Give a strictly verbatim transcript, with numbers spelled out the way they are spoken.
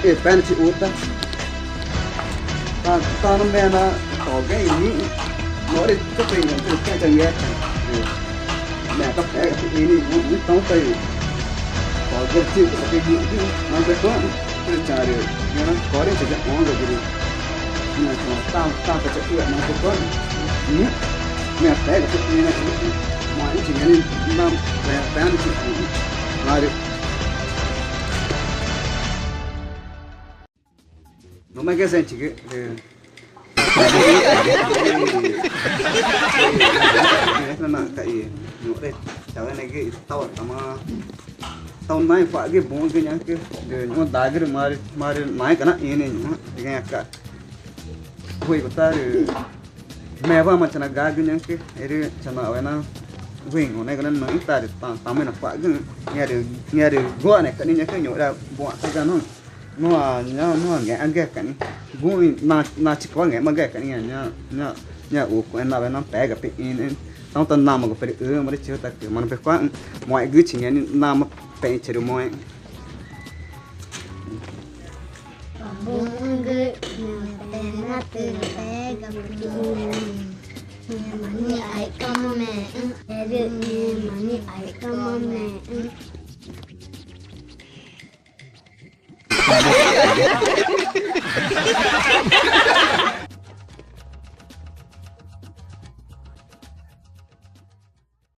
Ê, pena ti uta. Ta, ta no mena toga ini. Nore tu pe ni tu ka jang ya. Me ta pe ini, no, no, ta pe. Toga ti ko pe ni, no, pe ko. Pero chare, ya na kore che ya onga giri. Na ta ta ta pe che ya na ko. Ni. Me ta pe ni na. Ma ni che ni na pe pe ni. Mare. Numa ke senti ke, eh, na, na, ka i, no, eh, tawa ne ke, tawa tama, tawa nai fa ke bon ke nya ke, de, no, da ke, mare, mare, nai kana, ene, no, ke nya ka. Hui ko ta de, me va ma chana ga ke nya ke, ere, chana wena, hui, no, ne kana, no, ta de, ta, tama na fa ke, nya de, nya de, go ne ka ni nya ke, no, da, bon, ta ga, no. Nua, nua, nua, ngexa, ngexa kani. Guxü̃ na, na chicó ngexa, ngexa kani, nua, nua, nua, u, na, na, pega, pe, in, in. Então, tá, namago, pere, u, mare, tio, tá, que, mano, pe, qua, moe, guchi, ngexa, ni, nama, pe, tiro, moe. Bunge, na, pena, pega, pe, in. Ngexa, mani, ai, kama, me, in. Ere, ngexa, mani, ai, kama, me.